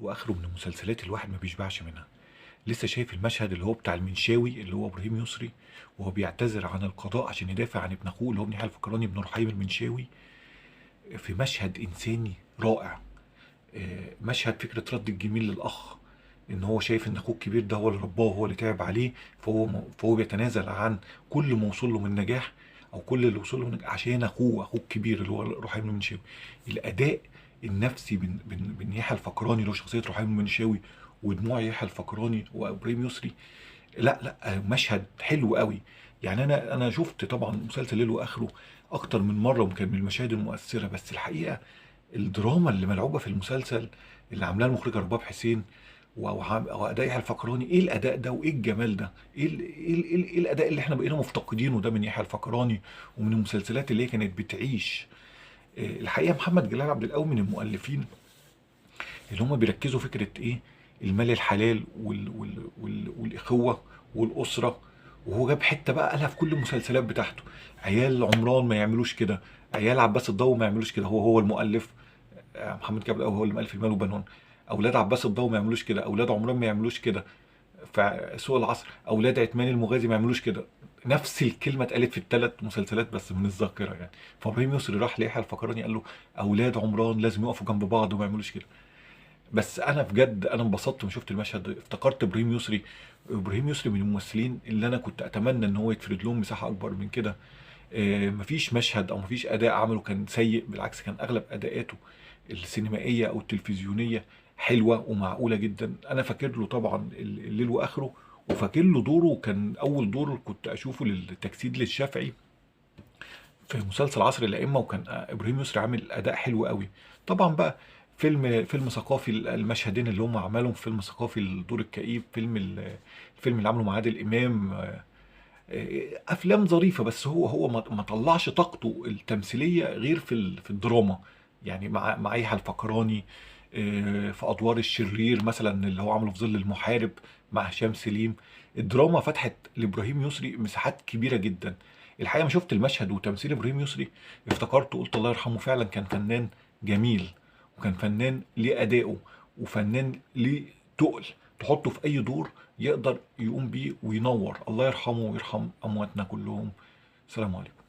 واخره من المسلسلات الواحد ما بيشبعش منها. لسه شايف المشهد اللي هو بتاع المنشاوي اللي هو ابراهيم يسري وهو بيعتذر عن القضاء عشان يدافع عن ابن اخوه اللي هو ابن يحيى الفكراني ابن رحيم المنشاوي، في مشهد انساني رائع. مشهد فكرة رد الجميل للاخ، ان هو شايف ان اخوه الكبير ده هو اللي رباه وهو اللي تعب عليه، فهو بيتنازل عن كل ما وصل له من نجاح او كل اللي وصل له من نجاح عشان اخوه الكبير اللي هو رحيم المنشاوي. الاداء النفسي بين يحيى الفكراني اللي هو شخصية رحيم المنشاوي ودموع يحيى الفكراني وابراهيم يسري، لا لا مشهد حلو قوي. يعني انا شفت طبعا مسلسل ليل واخره اكتر من مرة وكان من المشاهد المؤثرة، بس الحقيقة الدراما اللي ملعوبه في المسلسل اللي عاملاها المخرجة رباب حسين واداء يحيى الفكراني، ايه الاداء ده وايه الجمال ده؟ ايه ال ايه ال ايه, الاداء اللي احنا بقينا مفتقدينه ده من يحيى الفكراني ومن المسلسلات اللي هي كانت بتعيش. الحقيقة محمد جلال عبد القوي من المؤلفين اللي هم بيركزوا فكرة ايه المال الحلال وال وال وال والاخوة والاسرة، وهو جاب حتة بقى قالها في كل المسلسلات بتاعته. عيال عمران ما يعملوش كده، عيال عباس الضو ما يعملوش كده، هو المؤلف محمد جلال عبد القوي هو اللي مؤلف المال وبنون. اولاد عباس الضو ما يعملوش كده، اولاد عمران ما يعملوش كده في سوق العصر، اولاد عثمان المغازي ما يعملوش كده. نفس الكلمة اتقالت في الثلاث مسلسلات بس من الذاكرة يعني. فابراهيم يسري راح ليحيى الفكراني قال له اولاد عمران لازم يقفوا جنب بعض وما يعملوش كده. بس انا بجد انا انبسطت لما شفت المشهد، افتكرت ابراهيم يسري. ابراهيم يسري من الممثلين اللي انا كنت اتمنى ان هو يتفرد لهم مساحة اكبر من كده. مفيش مشهد او مفيش اداء عمله كان سيء، بالعكس كان اغلب اداءاته السينمائية او التلفزيونية حلوة ومعقوله جدا. انا فاكر له طبعا الليل واخره، وفاكر له دوره، كان اول دور كنت اشوفه للتجسيد للشافعي في مسلسل عصر الائمة، وكان ابراهيم يسري عامل اداء حلو قوي. طبعا بقى فيلم ثقافي، المشهدين اللي هم عملهم في فيلم ثقافي الدور الكئيب، الفيلم اللي عمله مع عادل امام، افلام ظريفة، بس هو ما طلعش طاقته التمثيلية غير في الدراما. يعني مع يحيى الفكراني في ادوار الشرير مثلا اللي هو عمله في ظل المحارب مع هشام سليم، الدراما فتحت لابراهيم يسري مساحات كبيرة جدا. الحقيقة ما شفت المشهد وتمثيل ابراهيم يسري افتكرته، قلت الله يرحمه، فعلا كان فنان جميل وكان فنان ليه اداؤه وفنان ليه تقل، تحطه في اي دور يقدر يقوم بيه وينور. الله يرحمه ويرحم امواتنا كلهم. السلام عليكم.